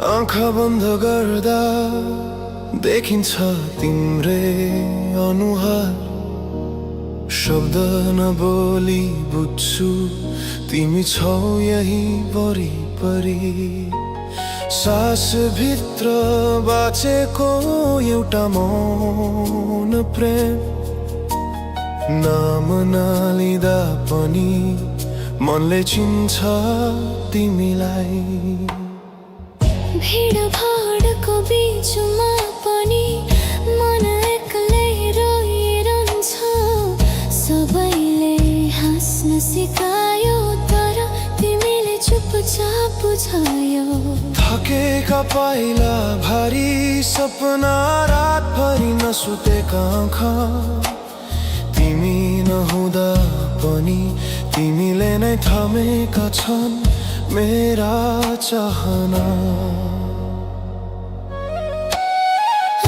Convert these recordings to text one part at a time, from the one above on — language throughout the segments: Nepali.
आँखा बन्द गर्दा देखिन्छ तिम्रै अनुहार। शब्द नबोली बुझ्छु तिमी छौ यही वरिपरि। सास भित्र बाँचेको एउटा मौन प्रेम, नाम नलिँदा पनि मनले चिन्छ तिमीलाई। भिडभाडको बीचमा पनि मन एक्लै रोइरहन्छ। सबैले हाँस्न सिकायो तर तिमीले चुपचाप बुझायो। थकेका पाइला भारी सपना रातभरि नसुतेका आँखा। तिमी नहुँदा पनि तिमीले नै थामेका छन् मेरा चाहना।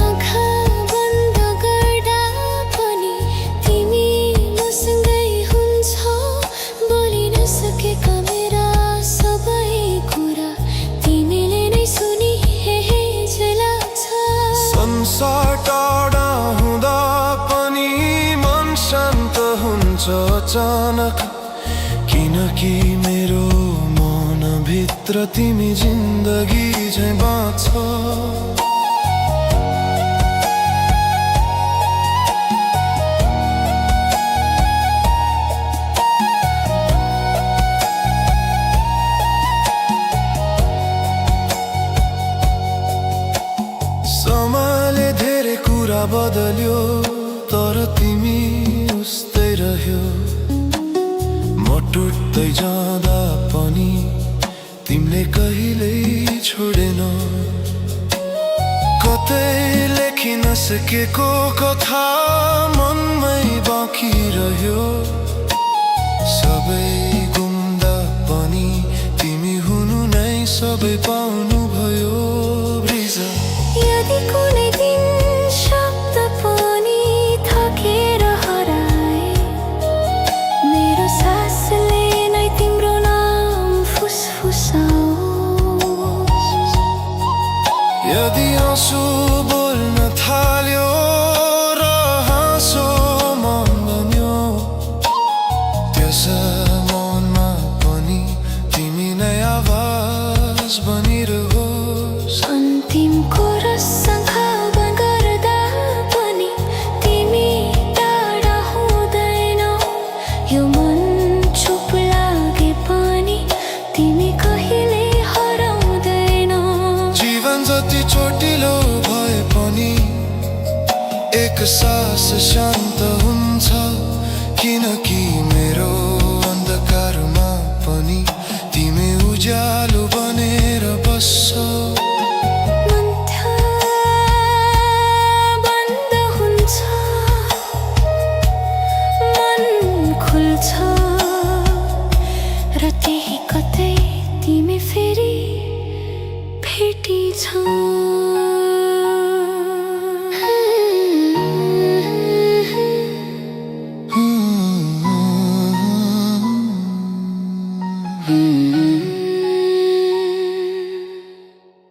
आँखा बन्द गर्दा पनि तिमी मसँगै हुन्छौ। बोली नसकेका मेरा सबै कुरा तिमीले नै सुनि हे लाग्छ। संसार टाढा हुँदा पनि मन शान्त हुन्छ अचानक। किनकि मेरो भित्र तिमी जिन्दगी झै बाँच्छ। समयले धेरै कुरा बदल्यो तर तिमी उस्तै रह्यो। म टुट्दै जाँदा पनि तिमीले कहिल्यै छोडेन। कतै लेखि नसकेको कथा मनमै बाँकी रह्यो। सबै गुम्दा पनि तिमी हुनु नै सबै पाउनु भयो। यदि कुनै दिन शब्द पनि थकेर हराए, मेरो सासले नै तिम्रो नाम फुसफुसाओस्। यदि आँसु बोल्न थाल्यो र हाँसो मन बन्यो, त्यस मनमा पनि तिमी नै आवाज बनिरहोस्। अन्तिम कोरस सङ्खावन गर्दा पनि तिमी टाढा हुँदैनौ। यो मन चुप लागे पनि तिमी कहिले हराउँदैनौ। जीवन जति चोटिलो भए पनि एक सास शान्त हुन्छ। किनकि मेरो अन्धकारमा पनि तिमी उज्यालो बनेर बस्छौ। र त्यही कतै तिमी फेरि भेटिछौ। Hmm.